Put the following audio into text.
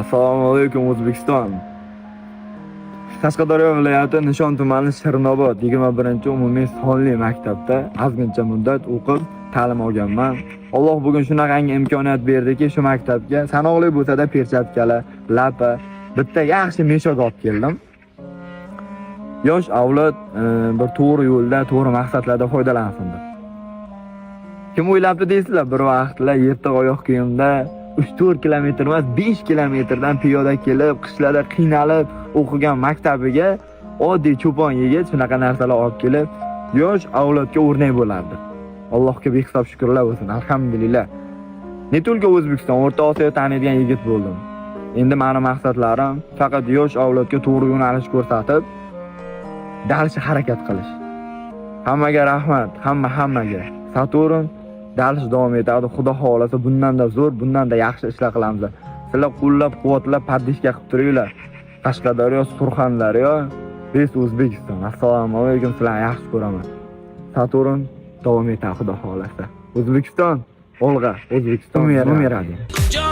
Assalomu alaykum, O'zbekiston. Qashqadaryo viloyati Nishon tumani, Shirinobod 21-umumiy sonli maktabda ozgincha muddat o'qib, ta'lim olganman. Alloh bugun shunaqangi imkoniyat berdiki, shu maktabga sanoqli bo'lsa-da perchatkalar, lapa, bitta yaxshi мешок olib keldim. Yosh avlod bir to'g'ri yo'lda, to'g'ri maqsadlarda foydalansin deb. Kim o'ylabdi deysizlar, bir vaqtlar yirtiq oyoq kiyimda 3-4 kilometr emas, 5 kilometrdan piyoda kelib, qishlarda qiynalib o'qigan maktabiga oddiy cho'pon yigit shunaqa narsalar olib kelib, yosh avlodga o'rnak bo'lardi. Allohga behisob shukrlar bo'lsin. Alhamdulillah. Не только O'zbekiston, O'rta Osiyo taniydigan yigit bo'ldim. Endi meni maqsadlarim faqat yosh avlodga to'g'ri yo'nalish ko'rsatib, дальше harakat qilish. Hammaga rahmat, hamma hammaga. Saturn дальше davom etadi. Xudo xohlasa, bundan-da zo'r, bundan-da yaxshi ishlar qilamiz. Sizlar qo'llab-quvvatlab, поддержка qilib turinglar. Qashqadaryo, Surxondaryo, весь O'zbekiston. Assalomu alaykum, sizlarni yaxshi ko'raman. Saturn davom etadi, Xudo xohlasa. O'zbekiston, olg'a, O'zbekiston номер 1.